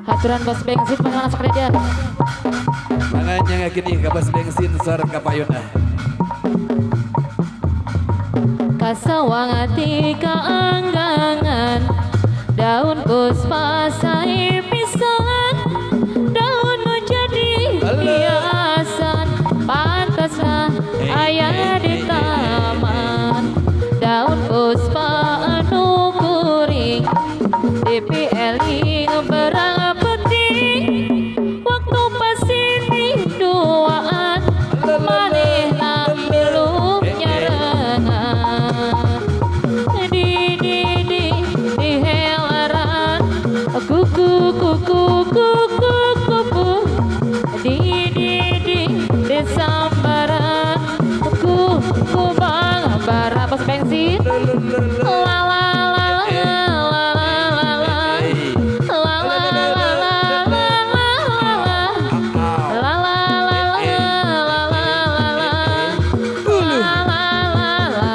Aturan bos bensin pangalan sok dia. Makanya gini ka bos bensin sor ka payuna. Kasawangati kaanggangan daun puspa sae pisan daun nu jadi hiasan pantasna aya di taman daun puspa anu kuring dipieling berang penting waktu pasini duaan manehna milu nyarengan di helaran kuku kuku kuku kuku di sambaran kuku bang bara bos bensin la la la la la la la la la la la la la la la la la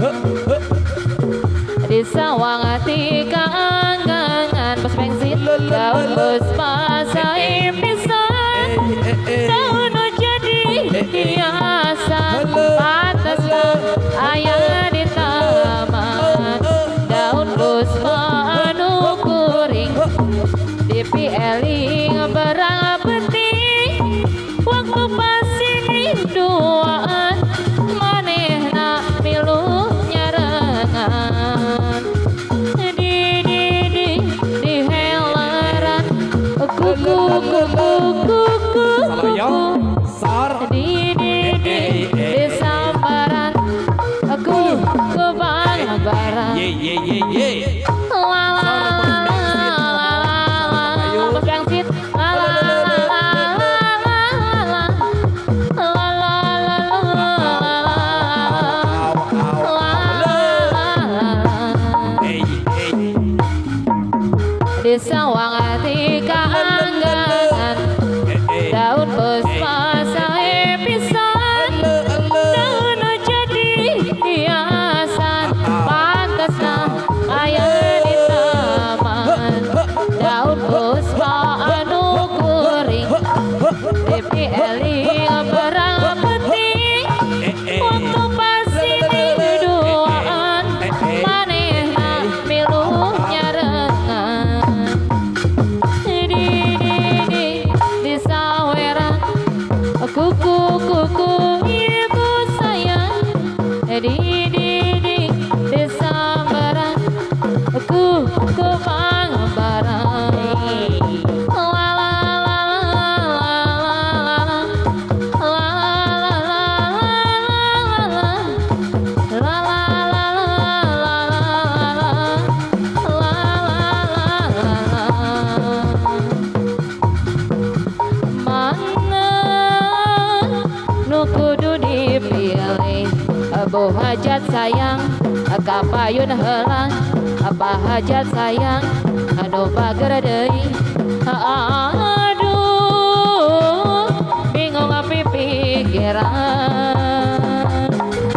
la di sawangati kaanggangan bos bensin daun puspa sae pisan daun jadi hiasan pantasna aya di taman daun puspa anu kuring dipieling berang penting waktu pasini duaan manehna milu nyarengan di helaran kuku kuku kuku kuku di sambaran aku kubang barang ye ye ye ye la la la la la bos bensin la la la la la la la la la la la di sawangati kaanggangan daun puspa sae pisan daun jadi hiasan pantasna aya di taman daun puspa anu kuring dipieling berang penting waktu pasini duaan manehna milu nyarengan di saweran kuku kuku ibu sayang di sambaran kuku pangbaran la la la la la la la la la la la la la la la la mana nu kudu dipilih bu hajat sayang kapayun heula apa hajat sayang anu bager deui aduh bingung api pikiran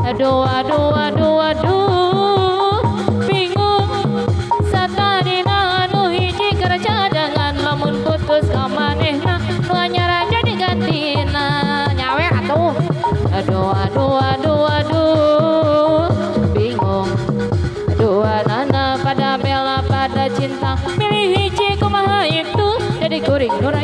aduh aduh aduh aduh bingung satadina anu hiji keur cadangan lamun putus ka manehna nu anyar jadi gantina nyawer atuh aduh aduh aduh aduh bingung dua nana pada bela pada cinta milih hiji kumaha itu jadi kuring nu